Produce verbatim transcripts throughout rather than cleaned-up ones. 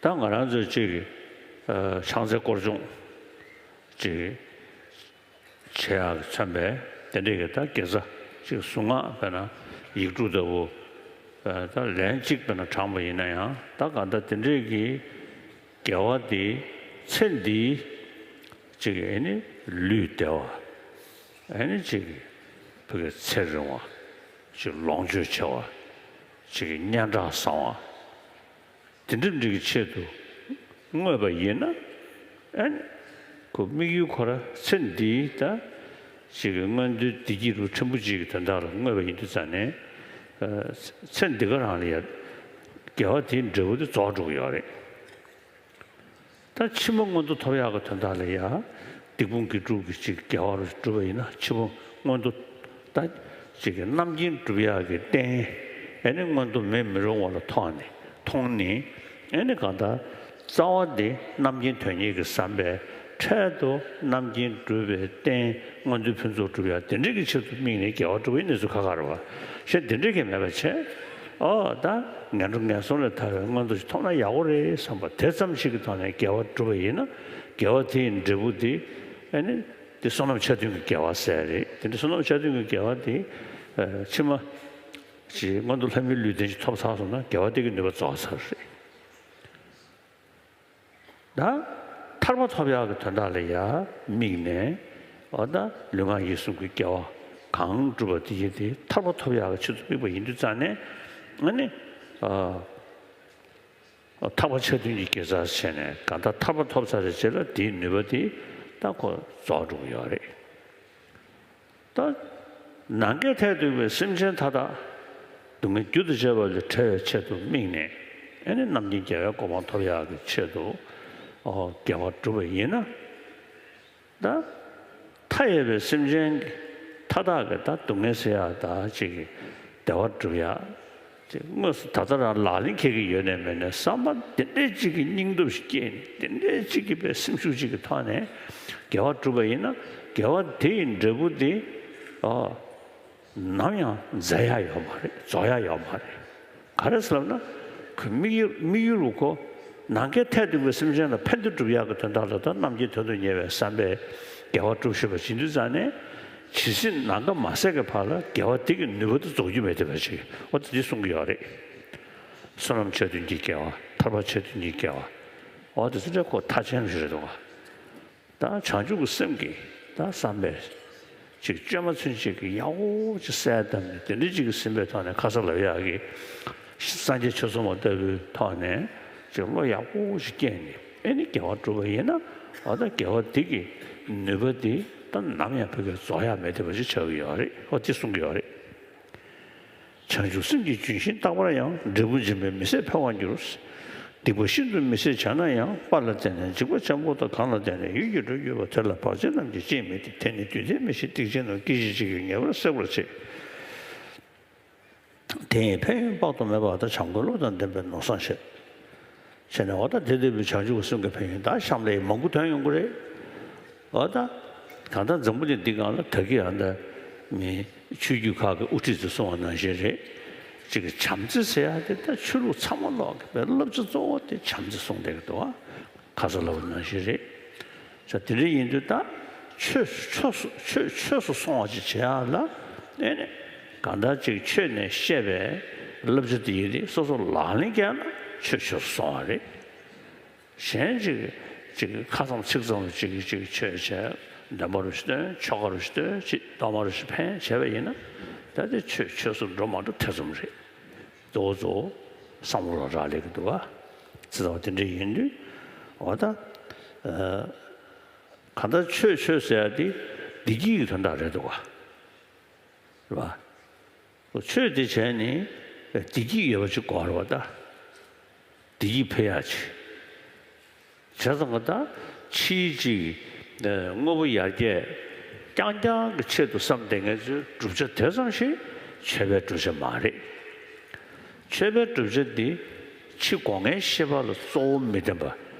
ད་ང་རང་ཚོས་ཅིག་ཨ་ཕྱག་འཚལ་སྐོར་སྦྱོང་ཅིག་བྱེད་ཡག་མཚོན་པའི་དེ་འདྲས་ཀྱི་ད་དགེ་རྩ་ཅིག་གཟུངས་སྔགས་དཔེར་ན་ཡིག་དྲུག་ལྟ་བུ་ཨ་ད་ལན་གཅིག་དཔེར་ན་བགྲངས་པ་ཡིན་ན་ཡང་ད་གང་ལྟར་དེ་འདྲས་ཀྱི་དགེ་བ་དེ་ཚེ་འདིའི་ཅིག་ཨེ་ནི་ལུས་བདེ་བ་ཨེ་ནི་ཅིག་ཕ་གི་ཚེ་རིང་བ་ཅིག་ལོངས་སྤྱོད་ཆེ་བ་ཅིག་སྙན་གྲགས་བཟང་བ། དེ་འདྲ་འདྲ་གི་ཆེད་དུ་བསྔོས་པ་ཡིན་ན། ཨ་ནི་ཁོ་དམིགས་ཡུལ་ཁོ་ར་ཚེ་འདིའི་ད་ཅིག་གི་མངོན་མཐོའི་བདེ་སྐྱིད་རུ་ཕྲན་བུ་གཅིག་གི་དོན་དག་ལ་བསྔོས་པ་ཡིན་དུས་ཙང་ནས་ཨ་ཚེ་འདི་ག་རང་ལ་ཡ་དགེ་བ་དེའི་འབྲས་བུ་དེ་རྫོགས་འགྲོ་གི་ཡོད་རེད། ད་ཕྱི་མ་མངོན་མཐོ་ཐོབ་ཡག་གི་དོན་དག་ལ་ཡ་སྡིག་སྤོང་དགེ་སྒྲུབ་ཀྱི་ཅིག་དགེ་བ་རུ་སྒྲུབ་པ་ཡིན་ན་ཕྱི་མ་མངོན་མཐོ་ད་ཅིག་གི་རྣམ་མཁྱེན་སྒྲུབ་ཡག་གི་རྟེན་ཨེ་ནི་མངོན་མཐོ་མེད་མི་རུང་བ་ལ་མཐོང་ནས་མཐོང་ནས་ཨེ་ནི་གང་ལྟར་རྩ་བ་དེ་རྣམ་མཁྱེན་དོན་གཉེར་གྱི་བསམ་པས་འཕྲལ་དུ་རྣམ་མཁྱེན་སྒྲུབ་པའི་རྟེན་མངོན་མཐོའི་ཕུན་ཚོགས་སྒྲུབ་ཡག་དེ་འདྲ་གི་ཆེད་དུ་དམིགས་ནས་དགེ་བ་སྒྲུབ་པའི་གནས་ཚུལ་ཁ་ཁ་རེད་བ། གཞན་དེ་འདྲ་གི་མེད་པ་བྱས། ཨོ་ད་ངན་འགྲོ་ངན་སོང་ལས་ཐར་བའི་མངོན་མཐོ་ཞིག་ཐོབ་ན་ཡག་པོ་རེད་བསམ་པ་དེ་ཙམ་ཞིག་གི་ཐོག་ནས་དགེ་བ་བསྒྲུབ་པ་ཡིན་ན་དགེ་བ་དེ་ཡི་འབྲས་བུ་དེ་ཨེ་ནི་དེ་བསོད་ནམས་ཆ་མཐུན་གྱི་དགེ་བ་ཟེར་རེད། དེ་འདྲ་བསོད་ནམས་ཆ་མཐུན་གྱི་དགེ་བ་དེ་ཨ་ཕྱི་མ་ཅིག་མངོན་མཐོ་ལྷ་མིའི་ལུས་རྟེན་ཞིག་ཐོབ་ཚར་སོང་ན་དགེ་བ་དེ་གི་ནུས་པ་རྫོགས་ཚར་རེད། ད་ཐར་པ་ཐོབ་ཡག་གི་དོན་དག་ལ་ཡ་དམིགས་ནས་འོ་ད་ལུས་ངག་ཡིད་གསུམ་གྱི་དགེ་བ་གང་བསྒྲུབས་པ་དེ་ཡིན་ཏེ་ཐར་པ་ཐོབ་ཡག་གི་ཆེད་དུ་དམིགས་པ་ཡིན་དུས་ཙང་ནས་ཨ་ནི་ཨ་ཐར་པ་ཆ་མཐུན་གྱི་དགེ་རྩ་བྱས་ནས་གང་ལྟར་ཐར་པ་ཐོབ་ཚར་བའི་རྗེས་ལ་དེའི་ནུས་པ་དེ་ད་ཁོ་རྫོགས་འགྲོ་གི་ཡོད་རེད། ད་ནམ་མཁའི་མཐས་གཏུགས་པའི་སེམས་ཅན་མཐའ་དག་སྡུག་བསྔལ་རྒྱུ་དང་བཅས་པ་ལས་བྲལ་བའི་ཆེད་དུ་དམིགས་ནས་ཨེ་ནི་རྣམ་མཁྱེན་རྒྱལ་བའི་གོ་འཕང་ཐོབ་ཡག་གི་ཆེད་དུ་ཨོ་དགེ་བ་བསྒྲུབས་པ་ཡིན་ན། ད་མཐའ་ཡས་པའི་སེམས་ཅན་གྱི་མཐའ་དག་གི་ད་སྡུག་བསྔལ་སེལ་ཡག་ད་ཅིག་གི་བདེ་བ་བསྒྲུབ་ཡག་ཅིག་དངོས་སུ་ད་ལྟ་རང་ལག་ལེན་འཁེལ་གྱི་ཡོད་ནའི་མེད་ནའི་བསམ་པ་དེ་འདྲའི་ཅིག་གི་སྙིང་སྟོབས་ཤིག་སྐྱེས་ནས་དེ་འདྲའི་ཅིག་གི་པའི་སེམས་ཤུགས་ཅིག་གི་ཐོག་ནས་དགེ་བ་བསྒྲུབས་པ་ཡིན་ན་དགེ་བ་དེ་ཡི་འབྲས་བུ་དེ་ཨ་ནམ་ཡང་འཛད་ཡག་ཡོད་མ་རེད། རྫོགས་ཡག་ཡོད་མ་རེད། ག་རེ་ཟེར་ལབ་ན་ཁོའི་དམིགས་ཡུལ་དམིགས་ཡུལ་རུ་ཁོ་ནམ་མཁའི་མཐས་གཏུགས་པའི་སེམས་ཅན་ལ་ཕན་བདེ་སྒྲུབ་ཡག་གི་དོན་དག་ལ་ད་རྣམ་མཁྱེན་དོན་དུ་གཉེར་བའི་བསམ་པས་དགེ་བ་སྒྲུབ་ཤེས་པ་ཇི་འདུག་ཙང་ནས་ཇི་སྲིད་ནམ་མཁའ་མ་ཟད་ཀྱི་བར་ལ་དགེ་བ་དེ་གི་ནུས་པ་དེ་རྫོགས་རྒྱུ་མེད་བསྡད་པ་ཅིག་འོ་དེ་འདི་གསུང་གི་ཡོད་རེད། བསོད་ནམས་ཆ་མཐུན་གྱི་དགེ་བ་ཐར་པ་ཆ་མཐུན་གྱི་དགེ་བ་འོ་དེ་ཚོ་འདྲ་ཁོ་མཐའ་ཅན་ཞིག་རེད་འདུག་བ། ད་བྱང་ཆུབ་ཀྱི་སེམས་ཀྱིས་ད་བསམ་པས་ཅིག་བཅོས་མ་ཚུན་ཆད་ཀྱི་ཡག་པོ་ཅིག་གསལ་བཏབ་ནས་དེ་འདྲ་ཅིག་གི་སེམས་པའི་ཐོག་ནས་ཁ་ས་ལབ་ཡག་གི་སངས་རྒྱས་ཆོས་ཚོགས་མ་ལྟ་བུའི་ཐོག་ནས་ཅིག་བློ་ཡག་པོ་ཞིག་སྐྱེས་ནས་ཨེ་ནི་དགེ་བ་བསྒྲུབས་པ་ཡིན་ན་འོ་ད་དགེ་བ་དེ་གི་ནུས་པ་དེ་ད་ནམ་ཡང་ཕ་གིར་རྫོགས་ཡག་མེད་བསྡད་པ་ཞིག་ཆགས་ཀྱི་ཡོད་རེད། འོ་དེ་གསུང་གི་ཡོད་རེད། བྱང་ཆུབ་སེམས་ཀྱི་ལྗོན་ཤིང་རྟག་པར་ཡང་། འབྲས་བུ་འབྱིན་པས་མི་ཟད་འཕེལ་བར་འགྱུར། སྡིག་པ་ཤིན་ཏུ་མི་བཟད་བྱས་ན་ཡང་། དཔའ་ལ་བརྟེན་ནས་འཇིགས་པ་ཆེན་པོ་དང་། གང་ལ་བརྟེན་ནས་ཡུད་ཀྱིས་འགྲོ་གྱུར་པ། དེ་ལ་བར་ཆད་རྣམས་ཀྱིས་ཅིས་མི་ཐེབས། དེ་ནི་དུས་མཐའི་མི་ཤིགས་སྡིག་ཆེན་ནོ། སྐྱེ་ཤི་ཅིག་གིས་ངེས་པར་སྲེག་པར་བྱེད། དེ་ཡི་ཕན་ཡོན་དཔག་ཏུ་མེད་པ་དང་། བྱམས་མགོན་བློ་དང་ལྡན་པས་ནོར་བཟང་བཤད། བྱས་ནས་འོ་ད་དེ་ལྟ་བུའི་བྱང་ཆུབ་ཀྱི་སེམས་ཀྱི་ཕན་ཡོན་ད་གཤམ་ལ་ཡང་མང་པོ་ཐོན་ཡོང་གི་རེད། འོ་ད་གང་ལྟར་འཛམ་བུ་གླིང་འདི་སྒང་ལ་ད་གིན་ཨ་ད་མི་ཆོས་བརྒྱུད་ཁག་གི་དབུ་ཁྲིད་ཚོས་གསུངས་པ་ནང་བཞིན་རེད། ཅིག་གི་བྱམས་བརྩེ་ཟེར་ཡ་དེ་ད་ཆོས་ལུགས་ཚང་མ་ལོག་གི་བའི་བསླབ་བྱ་གཙོ་བོ་དེ་བྱམས་བརྩེ་གསུངས་བསྡད་ཀྱི་འདུག་ཨ། ཁ་སང་ལབ་པ་ནང་བཞིན་རེད། ས་དེ་འདྲ་ཡིན་དུས་ད་ཆོས་ཆོས་སུ་ཆོས་ཆོས་སུ་སོང་བ་ཅིག་བྱེད་ཡག་ལ་ཨེ་ནས་གང་ལྟར་ཅིག་ཆོས་ནས་བཤད་པའི་བསླབ་བྱ་དེ་ཡིན་ཏེ་སོ་སོ་ལག་ལེན་བཀལ་ན་ཆོས་ཆོས་སུ་སོང་བ་རེད། གཞན་ཅིག་ཅིག་ཁ་ཙམ་ཚིག་ཙམ་ཅིག་ཅིག་ཆོས་བྱས་འདོན་པ་རུ་ཞིག་འདོན་ཆོ་ག་རུ་ཞིག་འདོན་ཅིག་གཏོར་མ་རུ་ཞིག་འཕེན་བྱས་པ་ཡིན་ན་ད་དེ་ཆོས་ཆོས་སུ་འགྲོ་མ་འགྲོ་ཐེ་ཚོམ་རེད། གཙོ་བོ་གཙོ་བོ་བསམ་བློ་ལ་རག་ལས་ཀྱི་འདུག་བ། ཙི་ཙི་བ་དེ་འདྲ་ཡིན་དུས་འོ་ད་ཨ། གང་ལྟར་ཆོས་ཆོས་ཟེར་ཡ་དེ་བདེ་སྐྱིད་ཀྱི་དོན་དག་རེད་འདུག་བ། རེད་བ། ཆོས་དེ་བྱས་ནས་བདེ་སྐྱིད་ཡོད་པ་ཅིག་དགོས་རེད་བ་ད། བདེ་སྐྱིད་འཕེལ་ཡག་ཅིག་བྱས་ཙང་ག་ད་ཕྱིའི་ཅིག་དངོས་པོ་ཡར་རྒྱས་རྐྱང་རྐྱང་གི་ཆེད་དུ་བསམ་བསྡད་མཁན་ཚོའི་བསྒྲུབ་བྱ་དེ་ཙམ་ཞིག་ཆོས་པའི་བསྒྲུབ་བྱ་མ་རེད། ཆོས་པའི་བསྒྲུབ་བྱ་འདི་ཕྱི་སྒོ་ལྔའི་ཤེས་པ་ལ་གཙོ་བོ་མི་བརྟེན་པ་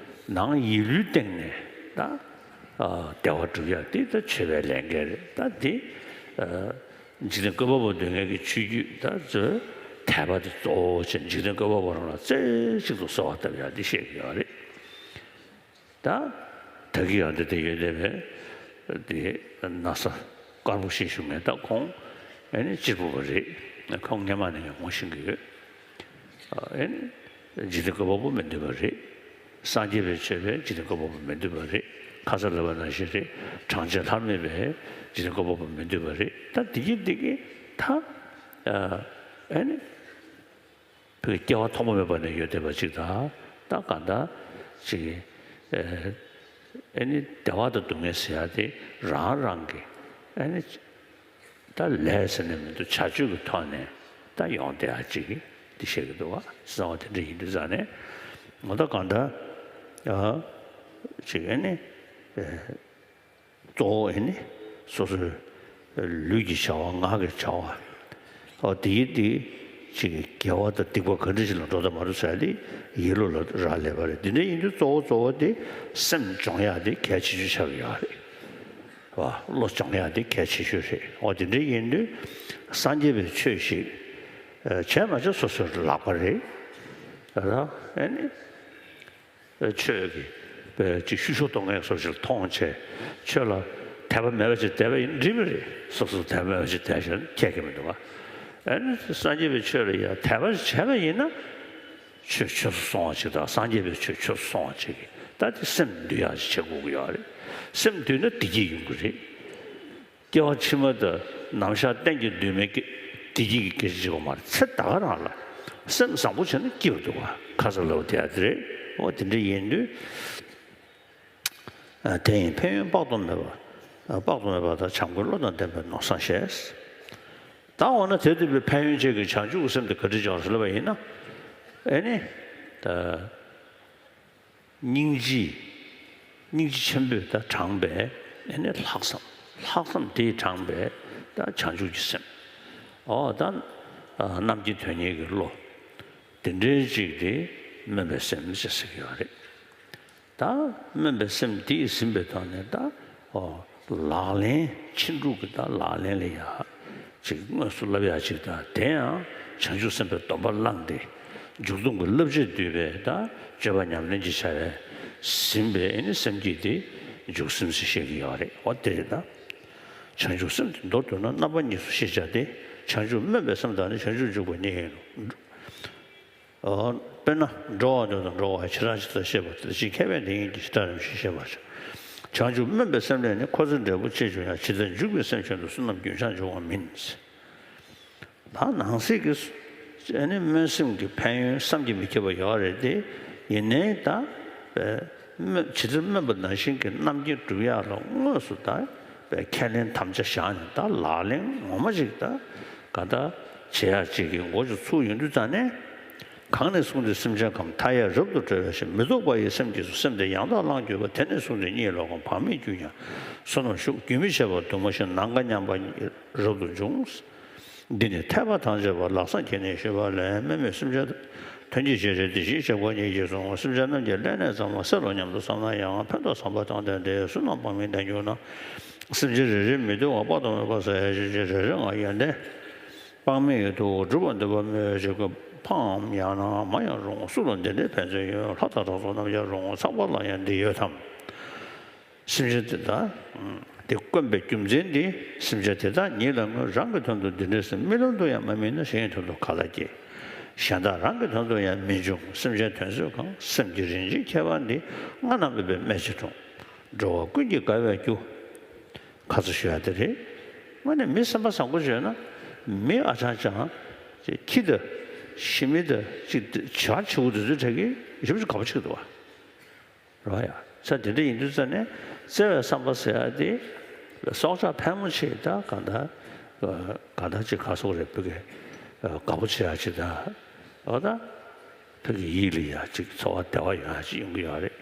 ནང་ཡིད་ལུས་སྟེང་ནས་ད་ཨ་བདེ་བ་སྒྲུབ་ཡག་འདི་ད་ཆོས་པའི་ལས་འགན་རེད། ད་འདི་ཨ་འཇིག་རྟེན་བཀོད་པ་པོ་འདོད་མཁན་གྱི་ཆོས་བརྒྱུད་ད་ཚོས་ དད་པ་དེ་གཙོ་བོ་བྱས་འཇིག་རྟེན་བཀོད་པ་པོ་རང་ལ་རྩེ་གཅིག་ཏུ་གསོལ་བ་བཏབ་ཡག་འདི་བཤད་ཀྱི་ཡོད་རེད། ད་ད་གི་ཡང་འདི་དེ་ཡོད་བསྡད་པས་དེ་ན་ས་དཀར་པོ་ཞེས་ཞུ་མཁན་ད་ཁོང་ཨེ་ནི་གཅེར་བུ་པ་རེད། ཁོང་སྔན་མ་ནས་ཡང་ངོ་ཤེས་ཀྱི་ཡོད། ཨེ་ནི་འཇིག་རྟེན་བཀོད་པ་པོ་མི་འདུས་པ་རེད། སངས་རྒྱས་པའི་ཆོས་པས་འཇིག་རྟེན་བཀོད་པ་པོ་མི་འདུས་པ་རེད། ཁ་སང་ལབ་པ་ནང་བཞིན་རེད། གྲངས་ཅན་ལྷར་མེད་པས་འཇིག་རྟེན་བཀོད་པ་པོ་མི་འདུས་པ་རེད། ད་འདི་གི་འདི་གི་ད་ཨེ་ནི་བོད་སྐྱེ་བ་ཐོག་མ་མེད་པ་ནས་ཡོད་བསྡད་པ་ཅིག་དང་ད་གང་ལྟར་ཅིག་ཨེ་ནི་བདེ་བ་དང་སྡུག་བསྔལ་ཟེར་ཡ་དེ་རང་རང་གི་ཨེ་ནི། ད་ལས་ཟེར་ནས་མི་འདུག་བྱ་སྤྱོད་ཀྱི་ཐོག་ནས་ད་ཡོང་བསྡད་ཡ་ཅིག་འདི་བཤད་ཀྱི་འདུག་བ། གསང་བ་དེ་འདྲ་ཡིན་དུས་ཙང་ནས་ང་ད་གང་ལྟར་ཨ་ཅིག་ཨེ་ནི་ཨེ་གཙོ་བོ་ཨེ་ནི་སོ་སོའི་ལུས་ཀྱི་བྱ་བ་ངག་གི་བྱ་བ་ཨོ་དེའི་དེ་ཅིག་དགེ་བ་དང་སྡིག་པ་ག་འདྲ་ཞིག་ལ་འགྲོ་དང་མ་འགྲོ་ཟེར་ཡ་དེ་ཡིད་བློ་ལ་རག་ལས་པ་རེད། འདི་འདྲ་ཡིན་དུས་གཙོ་བོ་གཙོ་བོ་དེ་སེམས་སྦྱོང་ཡ་དེ་གལ་ཆེ་ཤོས་ཆགས་ཀྱི་ཡོད་རེད། བ། བློ་སྦྱོང་ཡག་དེ་གལ་ཆེ་ཤོས་རེད། འོ་དེ་འདྲ་ཡིན་དུས་སངས་རྒྱས་པའི་ཆོས་ཤིག་ཨ་བྱས་མ་བྱས་སོ་སོའི་ལག་པ་རེད། ད་ཨེ་ནི་ཆོས་ཀྱི་པའི་ཅིག་བཤུ་གཞོག་གཏོང་མཁན་སོགས་ཤིག་མཐོང་བྱས་ཆོས་ལ་དད་པ་མེད་པ་ཅིག་དད་པ་ཡིན་འགྲིག་པ་རེད། སོ་སོ་དད་པ་མེད་པ་ཅིག་དད་བྱས་ན་ཁྱད་ཀྱི་མི་འདུག་བ། ཨེ་ནི་སངས་རྒྱས་པའི་ཆོས་ལ་ཡང་དད་པ་བྱས་པ་ཡིན་ན། ཆོས་ཆོས་སུ་སོང་བ་ཅིག་དང་སངས་རྒྱས་པའི་ཆོས་ཆོས་སུ་སོང་བ་ཅིག་གིས་ད་དེ་སེམས་འདུལ་ཡག་ཅིག་བྱེད་དགོས་ཀྱི་ཡོད་རེད། སེམས་འདུལ་ན་བདེ་སྐྱིད་ཡོང་གི་རེད། སྐྱེ་བ་ཕྱི་མ་དང་ནམ་ཞག་གཏན་གྱི་འདུལ་མེད་ཀྱི་བདེ་སྐྱིད་ཀྱི་སྐད་ཆ་བྱེད་དགོས་མ་རེད། ཚེ་ད་ག་རང་ལ་སེམས་བཟང་པོ་བྱས་ན་སྐྱིད་པ་འདུག་བ། ཁ་སང་ལབ་པ་དེ་ཡང་དེ་རེད། འོ་དེ་འདྲ་ཡིན་དུས། དེ་ཡིན་ཕན་ཡོན་དཔག་ཏུ་མེད་པ། དཔག་ཏུ་མེད་པ་དང་བྱམས་མགོན་བློ་དང་ལྡན་པའི་ནོར་བཟང་ཞེས། ད་འོ་ན་དེ་ལྟ་བུའི་ཕན་ཡོན་ཅན་གྱི་བྱང་ཆུབ་ཀྱི་སེམས་དེ་ག་འདྲ་ཅིག་ཡོང་ཟེར་ལབ་པ་ཡིན་ན། ཨེ་ནི། ད། སྙིང་རྗེ། སྙིང་རྗེ་ཆེན་པོས་ད་དྲངས་པའི་ཨེ་ནི་ལྷག་བསམ། ལྷག་བསམ་དེས་དྲངས་པའི་ད་བྱང་ཆུབ་ཀྱི་སེམས། འོ་ད། རྣམ་མཁྱེན་དོན་གཉེར་གྱི་བློ། དེ་འདྲའི་ཅིག་དེ་སྨོན་པའི་སེམས་ཅེས་ཟེར་གྱི་ཡོད་རེད། ད་སྨོན་པའི་སེམས་དེ་ཡིས་ཟིན་པའི་ཐོག་ནས་ད་ཨོ་ལག་ལེན་ཕྱིན་དྲུག་གི་ད་ལག་ལེན་ལ་ཡ་ཅིག་དངོས་སུ་བསླབ་ཡ་ཅིག་དང་དེ་ཡང་བྱང་ཆུབ་སེམས་དཔའི་སྡོམ་པ་བླངས་ཏེ་འཇུག་སྡོམ་གྱི་བསླབ་བྱ་བསྡུས་པའི་ད་སྤྱོད་པ་ཉམས་ལེན་གྱི་བྱ་བས་ཟིན་པའི་ཨེ་ནི་སེམས་བསྐྱེད་དེ་འཇུག་སེམས་སུ་བཤད་ཀྱི་ཡོད་རེད། ཨོ་དེ་རེད་ད། བྱང་ཆུབ་སེམས་དེ་མདོར་བསྡུ་ན་རྣམ་པ་གཉིས་སུ་ཤེས་བྱ་སྟེ་བྱང་ཆུབ་སྨོན་པའི་སེམས་དང་ནི་བྱང་ཆུབ་འཇུག་པ་གཉིས་ཡིན་ནོ། དཔེར་ན་འགྲོ་བ་དོན་དུ་འགྲོ་བ་ཁྱེད་རང་ཇི་ལྟར་ཤེས་པ་དེ་ལྟར་ཕྱིའི་མཁས་པས་འདི་ཉིད་ཀྱི་ཇི་ལྟར་རིམ་བཞིན་ཤེས་པར་བྱ། བྱང་ཆུབ་སྨོན་པའི་སེམས་ལས་ནི་ཁོ་ཚེ་འབྲས་བུ་ཆེ་འབྱུང་ཡང་ཇི་ལྟར་འཇུག་པའི་སེམས་ཀྱང་དུ་བསོད་ནམས་རྒྱུན་ཆགས་འབྱུང་བ་མིན། ད་ནང་གསེས་ཀྱི་ཨ་ནི་སྨོན་སེམས་ཀྱི་ཕན་ཡོན་བསམ་གྱིས་མི་ཁྱབ་པ་ཡོད་རེད་དེ་ཡིན་ནའི་ད་སྨོན་ཇི་ལྟར་སྨོན་པ་ནང་བཞིན་གྱི་རྣམ་མཁྱེན་སྒྲུབ་ཡག་ལ་དངོས་སུ་ད་ཁས་ལེན་དམ་བཅའ་བཞག་ནས་ད་ལག་ལེན་ངོ་མ་ཅིག་ད་ག་ད་བྱེད་ཡག་ཅིག་གི་འགོ་ཅིག་ཚུགས་ཡོང་དུས་ཙང་ནས། གང་ནས་བཟུང་སྟེ་སེམས་ཅན་ཁམས་མཐའ་ཡས་རབ་ཏུ་སྒྲོལ་བའི་ཕྱིར་མི་རྟོག་པ་ཡི་སེམས་ཀྱིས་སུ་སེམས་དེ་ཡང་དག་བླངས་གྱུར་པ། དེ་ནས་བཟུང་སྟེ་གཉིད་ལོག་གམ་བག་མེད་གྱུར་ཀྱང་བསོད་ནམས་ཤུགས་རྒྱུན་མི་ཆད་པར་འདུས་མ་ཤིང་ནམ་མཁའ་མཉམ་པ་རབ་ཏུ་འབྱུང་། འདི་ནི་ཐེག་པ་ཐམས་ཅད་པ་ལག་བཟང་གྱིས་ནི་ཞུས་པ་ལས། དམན་མོས་སེམས་ཅན་ཐོན་སྐྱེད་བྱེད་རེ་དེ་བཞིན་གཤེགས་པ་ཉིད་ཀྱིས་གསུངས། སེམས་ཅན་རྣམས་ཀྱི་ཀླད་ནད་ཙམ་ལ་སེལ་ལོ་སྙམ་དུ་བསམ་ན་ཡང་ཕན་འདོགས་བསམ་པ་དང་ལྡན་ཏེ་བསོད་ནམས་དཔག་མེད་ལྡན་གྱུར་ན། སེམས་ཅན་རེ་རེའི་མི་འདུལ་བ་དཔག་ཏུ་མེད་པ་ཟད་ཡ་ཅིག་ཅིག་རེ་རེ་ང་ཡོན་ཏན། དཔག་མེད་ཀྱི་ཐུགས་སྒྲུབ་པར་འདོད་པ་སྨོས་ཅི་དགོས། ཕའམ་ཡང་ན་མ་ཡང་རུང་སུ་ལ་འདི་འདྲའི་ཕན་ཚུན་ཡོད། ལྷ་དང་དྲང་སྲོང་རྣམས་ཀྱང་རུང་། ཚངས་པ་ལ་ཡང་འདི་ཡོད་དམ། སེམས་ཅན་དེ་དག་དེ་དཀོན་པའི་རྒྱུ་མཚན་འདི་སེམས་ཅན་དེ་དག་ཉིད་ལ་དངོས་རང་གི་དོན་དུ་འདི་འདྲའི་སེམས་རྨི་ལམ་དུ་ཡང་མ་རྨིས་ན་གཞན་གྱི་དོན་དུ་ག་ལ་སྐྱེ། གཞན་དག་རང་གི་དོན་དུ་ཡང་མི་འབྱུང་། སེམས་ཅན་དོན་བཟོད་གང་། སེམས་ཀྱི་རིན་ཆེན་ཁྱད་པར་འདི། སྔ་ན་མེད་པའི་སྨན་གྱིས་འཁྲུངས། འགྲོ་བ་ཀུན་གྱི་དགའ་བའི་རྒྱུ། ཁ་ཚ་ཞུ་ཡ་དེ་རེད། དངོས་གནས་མི་སེམས་པ་བཟང་པོ་བྱས་ན་མི་ཨ་ཅང་ཅང་ཁྱི་དང་ཤི་མི་དང་ཅིག་བྱ་བྱིའུ་དེ་ཚོའི་གྲས་ཀྱི་ཞེ་པོ་ཅིག་དགའ་པོ་བྱེད་ཀྱི་འདུག་བ། རེད་བ་ཡ། ས་དེ་འདྲ་ཡིན་དུས་ཙ་ནས་བརྩེ་བའི་བསམ་པ་ཟེར་ཡ་དེ་སྲོག་ཆགས་ཕལ་མོ་ཆེ་ད་ག་ད་ག་ད་ཅིག་ག་སོགས་རེད་བོད་ཀྱི་དགའ་པོ་བྱེད་ཡ་ཅིག་ད་འོ་ད། ཕ་གི་ཡིད་ལ་ཡ་ཅིག་ཚོར་བ་བདེ་བ་ཡོང་ཡ་ཅིག་ཡོང་གི་ཡོད་རེད།